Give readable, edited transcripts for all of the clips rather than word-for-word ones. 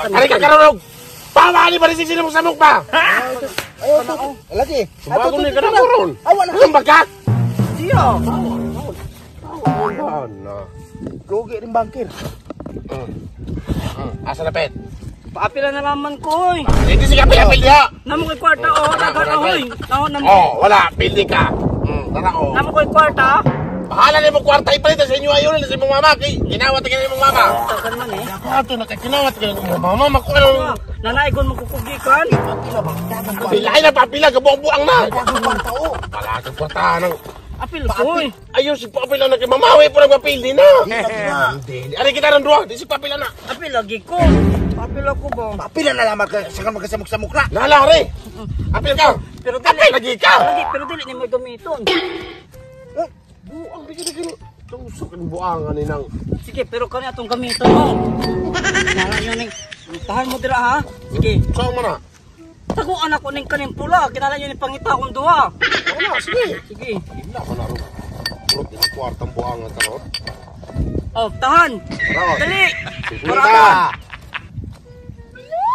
Ari ka karon. Pawa ni ba si sino samok pa? Ayo to. Lagi. Bago ni ka na ron. Awa na. Sumba ka? Siya. Ano? Lugi rin bangkir. Asa na pet? Paapila na laman ko oy. Hindi sige apil diha. Namo koy kwarta oh, dagan oy. Namo. Oh, wala, pili ka. Tara oh. Namo koy kwarta. Bahala na imong kwarta ipalit sa inyo ayon na sa imong mama kay ginawat ka imong mama. Tagan man eh. Ato na kay kinawat ka imong mama makuha. Nanaigon mo kukugikan. Pilay na papila gabuang-buang na. Dagang kwarta oh. Wala kang kwarta nang Apil ko oy. Ayaw si papila na kay mamawi po nagpapili na. Hindi. Ari kita ron duha, di si papila na. Apil lagi ko. Apil ako ba? Papila na lamang ka sa magkasamok-samok na. Nala re. Apil ka. Pero dili. Apil lagi ka. Lagi pero dili ni mo gamiton. Buang bigyan tusok ang buangan ni nang. Sige, pero kani atong gamiton mo. Nala nyo ning tahan mo dira ha. Sige. Saan mo na? Taguan ako ning kaning pula, kinala nyo ning pangitaon duha. Wala, sige. Sige. Hindi ko na ron. Purot yung kwartang buangan ka ron. Oh, tahan. Ron. Dali. Sige.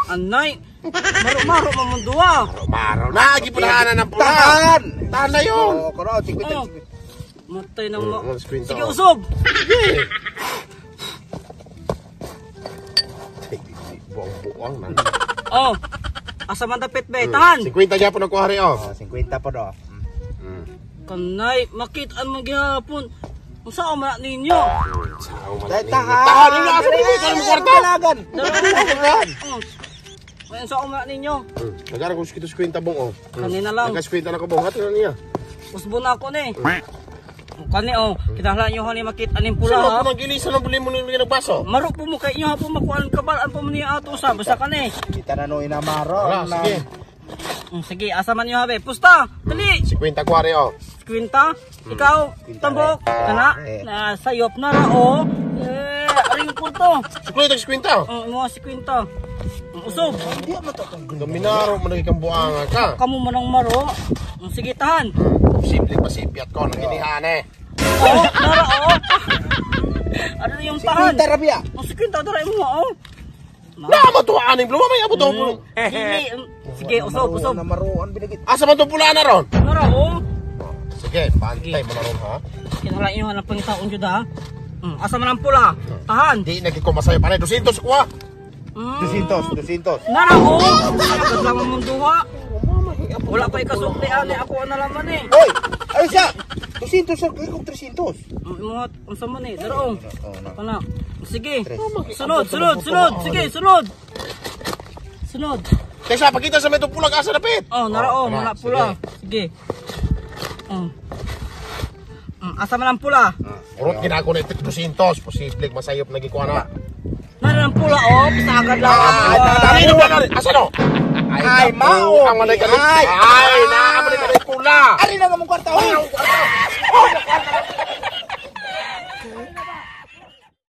Anay. Maro-maro man mong duha. Maro na, gipulahanan ng pula. Tahan. Tahan na yun. Oh, karo, 50. Oh. Matay na mo. Sige, Sige, usob. Sige. Buang-buang na. Oh. Asa man dapit be, tahan. 50 gyapon ang kuha rin, oh. Oh, 50 po do. Kanay, makitaan mo gihapon. Unsa man ninyo? Sao man Tahan. ninyo. Tahan ninyo, asa man ninyo, mo kwarta? Dalagan. Dalagan. Oh. Unsa man ninyo? Nagara ko 50 bong, oh. Kanina lang. Nagka 50 na ko bong, ato na niya. Usbo na ako ni. Kani oh, kinahanglan nyo hani makita ning pula Saan ha. mo nang gilisan ng buli mo nung nagbaso? Maro po mo kay inyo ha po makuan kabal-an po mo niya ato sa basta kani. Kita na no inamaro. Wala, sige. Sige, asa man nyo habe. Pusta, dali. 50 kuwari, oh. 50. Ikaw, tambok. Kana, na sayop na ra oh. Eh, aring kurto. 50, 50. Oh, mo 50. Usob. Hindi mo to tong Dominaro mo nang ikambuanga ka. Kamo man ang maro. Sige, tahan. Posible pasipiat ko nang ginihan eh. Oh, nara oh. Ano na yung tahan? 50 rabia. Oh, 50 dara mo oh. Naman to aning blue, may abot ang Dili. Sige, usob, usob. Namaruan binigit. Asa man to pula na ron? Nara oh. Sige, pantay mo na ron ha. Kinahanglan inyo ng pangitaon jud ha. Asa man ang pula? Tahan. Hindi nagkikumasayo pa rin. 200 kuha. 200, 200. Nara oh. Agad lang mong duha. Wala pa ikasukli ani ako ang nalaman eh. Oy, ay siya. 200 sa ikog 300. Mga unsa man eh, dara oh. Oh, na. Kana. Sige. Sunod, sunod, sunod. Sige, sunod. Sunod. Kaysa pakita sa metong pulag asa dapit. Oh, nara oh, tara, wala pula. Sige. Oh. Asa man ang pula? Urot ginako na 200, posible masayop nagikuha na. Nara ang pula oh, basta agad lang ang pula. Dali na ba asa no? Ay, mao. Ang manay ka Ay. Ay, na, manay ka pula. Ari na nga mong kwarta, oy. Oh,